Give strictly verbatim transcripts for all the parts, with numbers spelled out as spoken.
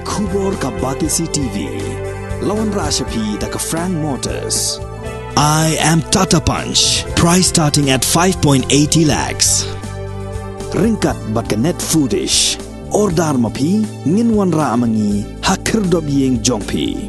Khubor ka Batesi T V. La wanrah sha phi da ka Frank Motors. I am Tata Punch. Price starting at five point eighty lakhs. Ryngkat bad ka Net Foodish. Order ma phi, ngin wanrah ma ngi ha khyrdop ïing jong phi.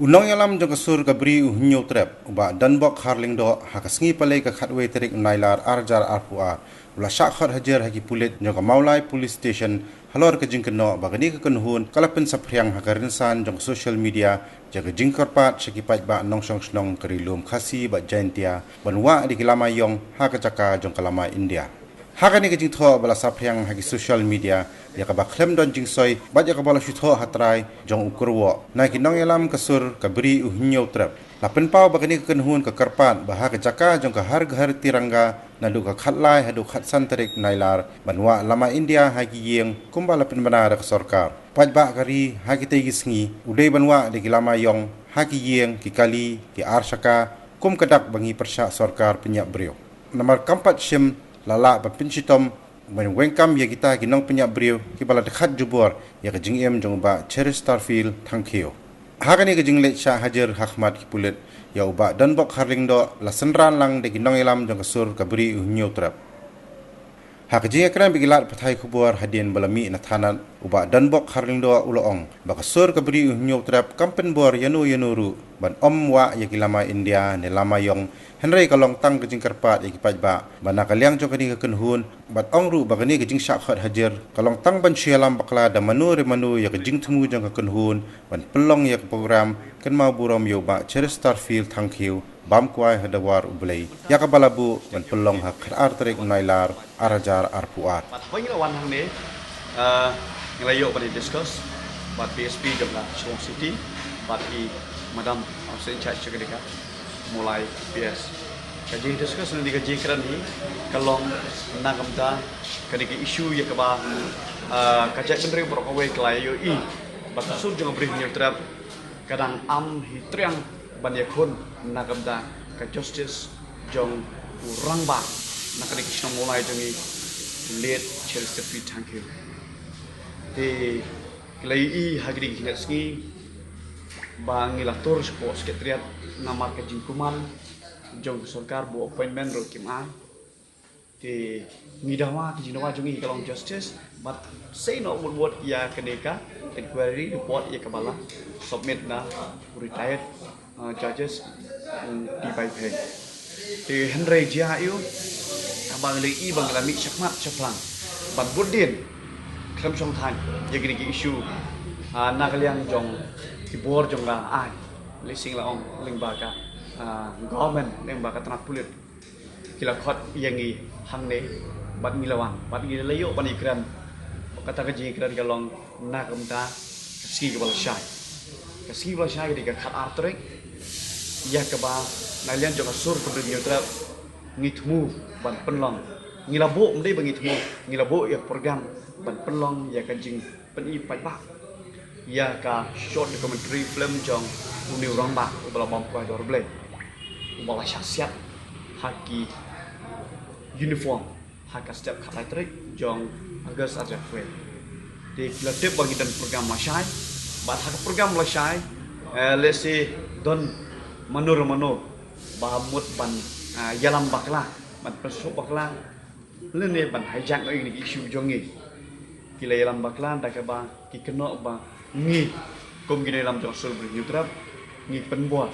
U nongïalam jong ka sur ka Bri u Hynñiewtrep, u Bah Donbok Kharlyngdoh, ha ka sngi Palei ka khatwei tarik Nailar arhajar arphew ar, u la shah khot hajir ha ki pulit jong ka Mawlai Police Station halor ka jingkynnoh ba kane ka kynhun ka la pynsaphriang ha ka rynsan jong ka social media ïa ka jingkyrpad sha ki paidbah nongshong shnong ka Ri Lum Khasi bad Jaintia ban wah da ki lama ïong ha ka jaka jong ka lama India. Ha kane ka jingthoh ba la saphriang ha ki social media, ïa kaba khlem don jingsoi bad ïa kaba la shu thoh ha trai jong u kyrwoh na ki nongïalam ka sur ka Bri u Hynñiewtrep, la pynpaw ba kane ka kynhun ka kyrpad ba ha ka jaka jong ka Har Ghar Tiranga naduh ka khatlai haduh khatsan tarik Nailar ban wah lama India ha ki ïing kumba la pynbna da ka sorkar. Paidbah ka ri ha kitei ki sngi u dei ban wah da ki lama ïong ha ki ïing, ki kali, ki arshaka, kum ka dak ba ngi pyrshah sorkar pynïap briew. Namar kam pat shim la lah ban pynshitom ban weng kam ïa kita ki nongpynïap briew kiba la dkhat jubor ïa ka jingim jong u Bah Cheristerfield Thangkhiew. Ha kane ka jingleit shah hajir ha khmat ki pulit, ïa u Bah Donbok Kharlyngdoh la synran lang da ki nongïalam jong ka sur ka Bri u Hynñiewtrep. Ha ka jingïakren bad ki lad pathai khubor hadien ba la mih na thanat, u Bah Donbok Kharlyngdoh u la ong ba ka sur ka Bri u Hynñiewtrep kam pynbor ïano ïano ruh ban ym wah ïa ki lama India ne lama ïong, hynrei ka long tang ka jingkyrpad ïa ki paidbah ba na ka liang jong kane ka kynhun, bad ong ruh ba kane ka jingshah khot hajir ka long tang ban shu ïalam bakla da mano re mano ïa ka jingthmu jong ka kynhun ban pynlong ïa ka program kynmaw burom ïa u Bah Cheristerfield Thangkhiew bam kwai ha dawar U Blei, ïa kaba la buh ban pynlong ha khatar tarik Nailar arhajar arphew ar. Bad haba ngi la wan hangne, eh, ngi la ïoh ban discuss bad P S P jong ka Shillong City bad i madam officer in charge jong ka Mawlai P S. Ka jingdiscuss ne ka jingkren hi ka long na ka bynta kane ka issue ïa kaba, eh, ka jaitbynriew baroh kawei ka la ïohi ba ka sur jong ka Bri u Hynñiewtrep ka dang am hi triang ban ïakhun na ka bynta ka justice jong u rangbah na kane ka shnong Mawlai jong ngi, late Cheristerfield Thangkhiew. Te ki la ïohi ha kine ki khyndai sngi ba ngi la tur shapoh Secretariat namar ka jingkuman jong ka sorkar, ba appointment ruh kim ai. Te ngi dawa, ka jingdawa jong ngi ka long justice, bad sei noh mut mut ïa kane ka inquiry report ïa kaba la submit na u retired, uh, judges, mm, T. Bai Pheng. Te hynrei jia ïa u, haba ngi la ïohi ba ngi la mih shakhmat shaphrang ban bud dien khlem shong thaiñ ïa kine ki issue, ah, na ka liang jong ki bor jong ka aiñ, lehse ngi la ong lyngba ka, ah, government, lyngba ka tnat pulit, ki la khot ïa ngi hangne bad ngi la wan bad ngi la ïoh ban ïakren. Kata ka jingïakren ka long na ka bynta ka sngi kaba la shai. Ka sngi kaba la shai ka dei ka khatar tarik, ïa kaba na liang jong ka sur ka Bri u Hynñiewtrep ngi thmu ban pynlong. Ngi la buh, ym dei ba ngi thmu, ngi la buh ïa ka program ban pynlong ïa ka jing pyni paidbah ïa ka short documentary film jong une u rangbah uba la bam kwai ha dawar U Blei, uba la shah siat ha ki uniform ha ka step khatlai tarik jong August arhajar arphew wei. Te ki la tip ba ngi don program lashai, bad ha ka program lashai, eh, lehse don mano re mano ba mut ban, eh, ïalam bakla, ban pynsuk bakla, lane ban hijack noh ïa kine ki issue jong ngi. Ki la ïalam bakla da kaba ki kynnoh ba ngi kum ki nongïalam jong ka sur Bri u Hynñiewtrep ngi pynbor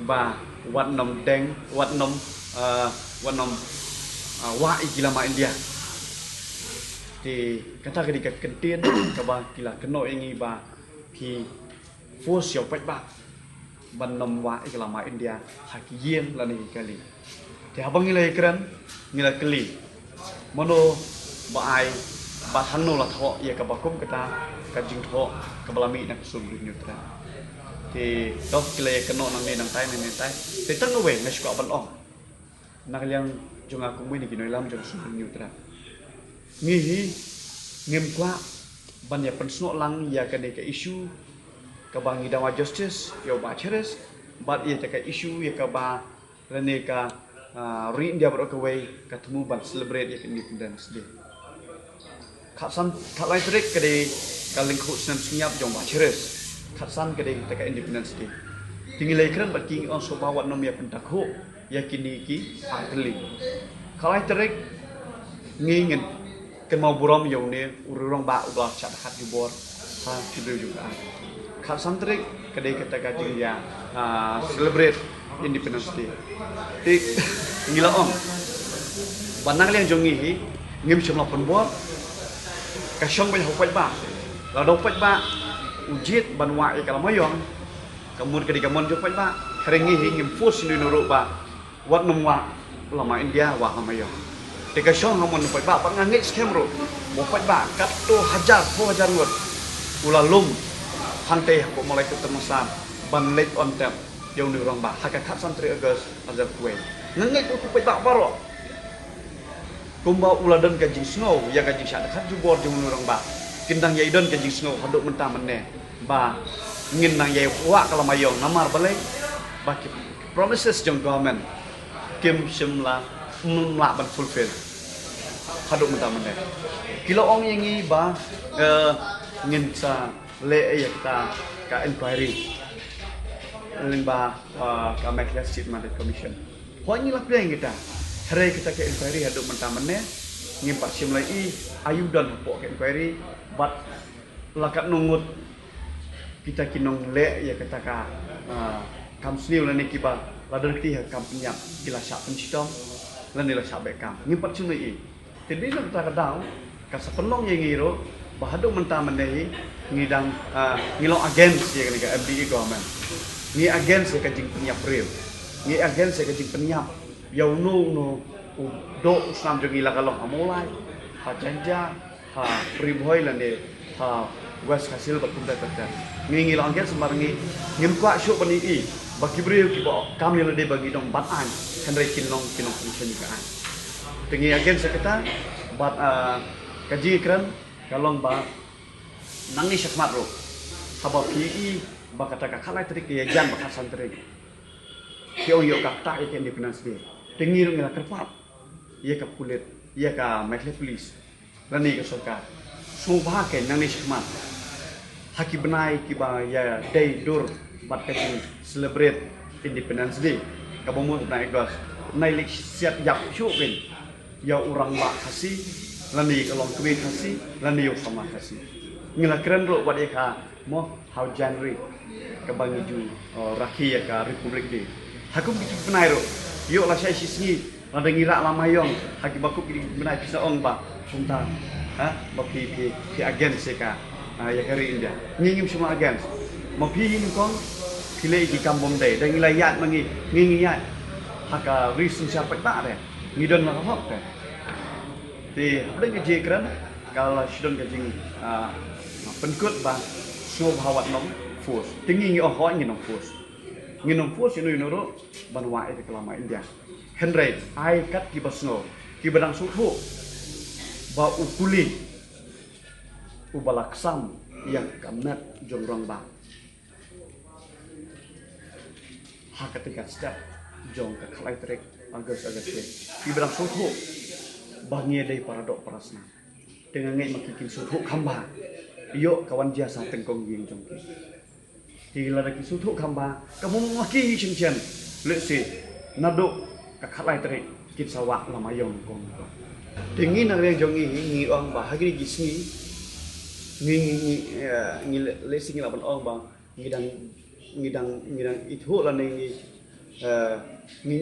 ba wat nym deng, wat nym, ah, wat nym, ah, wah ïa ki lama India. Te kata ka dei ka kyntien kaba ki la kynnoh ïa ngi ba ki force ïa u paidbah ban nym wah ïa ka lama India ha ki ïing lane ki kali. Te haba ngi la ïakren, ngi la kylli mano ba ai bad hangno la thoh ïa kaba kum kata ka jingthoh kaba la mih na ka sur Bri u Hynñiewtrep. Te to ki la ïakynnoh nangne nangtai nangne nangtai. Te tang kawei nga shu kwah ban ong na ka liang jong nga kum uwei na ki nongïalam jong ka sur Bri u Hynñiewtrep. Ngi hi ngim kwah ban ïa pynsnoh lang ïa kane ka issue kaba ngi dawa justice ïa u Bah Cheris, bad ïa ka issue ïa kaba lane ka, ah, ri India baroh kawei ka thmu ban celebrate ïa ka Independence Day. Khatsan, khatlai tarik ka dei Ka lyngkhuh snem sngap jong Bah Cheris. Khatsan ka dei kata ka Independence Day. Te ngi la ïakren bad ki, ngi ong sngewbha wat nym ïa pyntakhuh ïa kine ki artylli. Khatlai tarik ngi ngin kynmaw burom ïa une u rangbah uba la shah dkhot jubor ha ki briew jong ka aiñ. Khatsan tarik ka dei kata ka jingïa, ah, celebrate Independence Day. Te ngi la ong ba na ka liang jong ngi hi ngim shym la pynbor. Ka shong beit ha u paidbah. Lada u paidbah u jied ban wah ïa ka lama ïong, ka mon ka dei ka mon jong u paidbah. Hynrei ngi hi ngim force ïano ïano ruh ba wat nym wah lama India, wah lama ïong. Te ka shong ha mon u paidbah, bad nga ngeit skhem ruh ba u paidbah katto hajar, phew hajar ngut u la lum hangtei hapoh Mawlai Kynton Masan ban leit on tep ïa une u rangbah ha ka khatsan tarik August arhajar khatwei. Nga ngeit ruh u paidbah baroh kumba u la don ka jingsngew ïa ka jingshah dkhot jubor jong une u rangbah, kin dang ïai don ka jingsngew haduh mynta mynne ba ngin nang ïai wah ka lama ïong. Namar balei? Ba ki promises jong government kim shym la, ym lah ban fulfill haduh mynta mynne. Ki la ong ïa ngi ba, eh, ngin sa leh ïa kata ka inquiry lyngba, eh, ka Meghalaya State Mandate Commission. Hooid, ngi la pdiang kita. Hynrei kata ka inquiry haduh mynta mynne ngim pat shym la ïohi aïu don hapoh ka inquiry, bad la katno ngut kita ki nongleh ïa kata ka, ah, kam sniew lane kiba la don kti ha kam pynïap ki la shah pynshitom lane la shah beh kam. Ngim pat shym la ïohi. Te dei na kata ka daw ka sa pynlong ïa ngi ruh ba haduh mynta mynne hi ngi dang, ah, ngi long against ïa kane ka M D A government. Ngi against ïa ka jingpynïap briew. Ngi against ïa ka jingpynïap ïa uno uno u doh u snam jong ngi, la ka long ha Mawlai, ha Jaintia, ha Ri Bhoi lane ha West Khasi Hills bad kumta kumta. Ngi, ngi long against namar ngi ngim kwah shuh ban ïohi ba ki briew kiba kam ïa lade ba ngi dang bat aiñ, hynrei kin long, kin long kin shon ïa ka aiñ. Te ngi against ïa kata. Bad, ah, ka jingkren ka long ba nangne shakhmat ruh haba phi ïohi ba kata ka khatlai tarik ka ïajan bad khatsan tarik, phi ong ïoh ka ktah ïa ka Independence Day. Te ngi ruh ngi la kyrpad ïa ka pulit, ïa ka Meghalaya Police lane ka sorkar, sngewbha kein nangne shakhmat ha ki bnai kiba ïadei dur bad ka jing celebrate Independence Day kaba mut bnai August, nai leit siat ïap shuh kein ïa u rangbah Khasi lane ïa ka longkmie Khasi lane ïa u samla Khasi. Ngi la kren ruh wat ïa ka mo ha u January kaba ngi ju, uh, rakhe ïa ka Republic Day. Ha kum kito ki bnai ruh ïoh lashai shisngi lada ngi rah lama ïong ha kiba kum kito ki bnai phi sa ong ba kumta, ha, ba phi, phi, phi against ïa ka, ah, ïa ka ri India. Ngi ngim shym la against. Ma phi hi nyngkong phi leh ïa ki kam bym dei, da ngi la ïaid ma ngi, ngi ngi ïaid ha ka ri synshar paidbah re, ngi don la ka hok te. Te hapdeng ka jingkren ka la shu don ka jing, ah, pynkut ba sngewbha wat nym force. Te ngi ngi ong hooid ngin nym force. Ngin nym force ïano ïano ruh ban wah ïa ka lama India. Hynrei ai kat kiba sngew, kiba dang sngewthuh ba u kuli uba la ksam ïa ka met jong u rangbah ha kata ka step jong ka khatlai tarik August, August te, kiba dang sngewthuh ba ngi dei para doh para snam. Te nga ngeit ma ki kin sngewthuh kham bha ïoh ka wan jia sha tyngkong ïing jong ki. Te lada ki sngewthuh kham bha, ka mut ma ki hi shen shen, lehse naduh ka khatlai tarik kin sa wah lama ïong kong. Te ngi na ka liang jong ngi ngi ong ba ha kine ki sngi ngi, ngi, ngi, eh, ngi le-, lehse ngi lah ban ong ba ngi dang, ngi dang, ngi dang ithuh lane ngi, eh, ngi,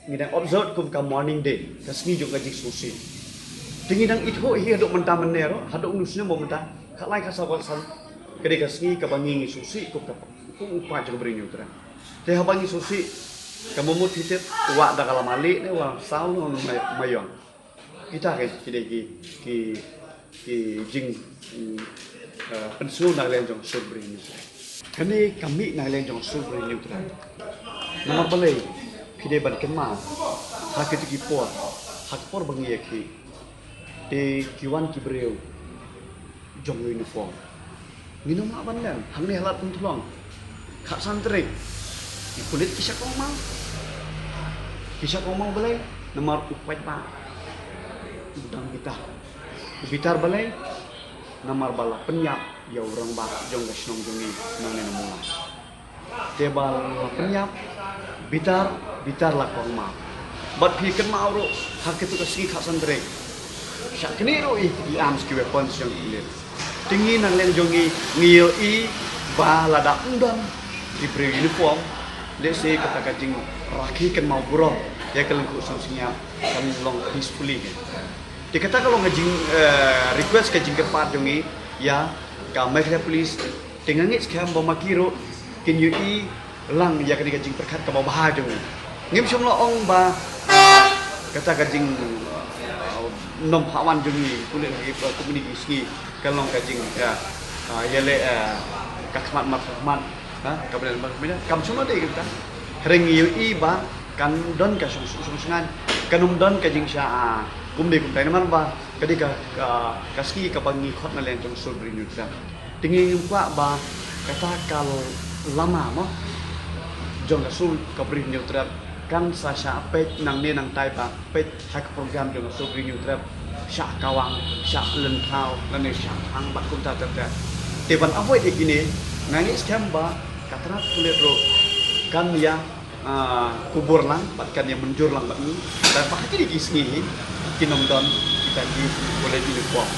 ngi dang observe kum ka mourning day, ka sngi jong ka jingsngewsih. Te ngi dang ithuh hi haduh mynta mynne ruh, haduh une u snem ba mynta, khatlai khatsaw khatsan ka dei ka sngi kaba ngi ngi sngewsih kum ka, kum u paid jong ka Bri Hynñiewtrep. Te haba ngi sngewsih, ka mut phi tip, wah da ka lama lieh ne wah saw ne ma, ma ïong. Kita ki, ki dei ki, ki, ki jing, mm, eh, pynsngew na ka liang jong ka sur Bri Hynñiewtrep. Kane ka mih na ka liang jong ka sur Bri Hynñiewtrep. Namar balei phi dei ban kynmaw ha kito ki por, ha ka por ba ngi ïa ki, te ki wan ki briew jong uniform. Ngin ym lah ban leh hangne ha Lad Umthlong. Khatsan tarik ki pulit ki shah kongmaw. Ki shah kongmaw balei? Namar u paidbah u dang bitar. U bitar balei? Namar ba la pynïap ïa u rangbah jong ka shnong jong ngi nangne na Mawlai. Te ba la pynïap, bitar, bitar la kohnguh. Bad phi kynmaw ruh ha kito ka sngi khatsan tarik, shah knieh ruh i, i arms, ki weapons jong ki pulit. Te ngi na liang jong ngi, ngi ïohi ba lada ym don ki briew uniform, lehse kata ka jingrakhe kynmaw burom ïa ka lyngkhuh shnong Shngiat kan long peacefully. Te kata ka long ka jing, eh, request, ka jingkyrpad jong ngi ïa ka Meghalaya Police. Te nga ngeit skhem ba ma ki ruh kin ïohi lang ïa kane ka jingpyrkhat kaba bha jong ngi. Ngim shym la ong ba, ah, kata ka jing, ah, nym ha wan jong ngi, pulit ha ki, ah, kumne ki sngi, ka long ka jing, ah, ah, ïaleh, ah, ka khmat mar khmat, ha, ka bynta mar bynta. Kam shym la dei kata. Hynrei ngi ïohi ba kan don ka shong, shong, shong shngain, kan ym don ka jingshah, ah, kumne kumtai, namar ba ka dei ka, ka, ka sngi kaba ngi khot na liang jong Sur Bri Hynñiewtrep. Te ngi ngim kwah ba kata ka lama mo jong ka Sur ka Bri Hynñiewtrep kan sa shah peit nangne nangtai, ba peit ha ka program jong ka Sur Bri Hynñiewtrep shah kawang, shah lynthaw, lane shah thang bad kumta ter ter. Te ban avoid ïa kine, nga ngeit skhem ba ka tnat pulit ruh kan ïa, ah, kubur lang bad kan ïa mynjur lang bad ngi. Bad ha kine ki sngi hi kin ym don kita ki pulit uniform.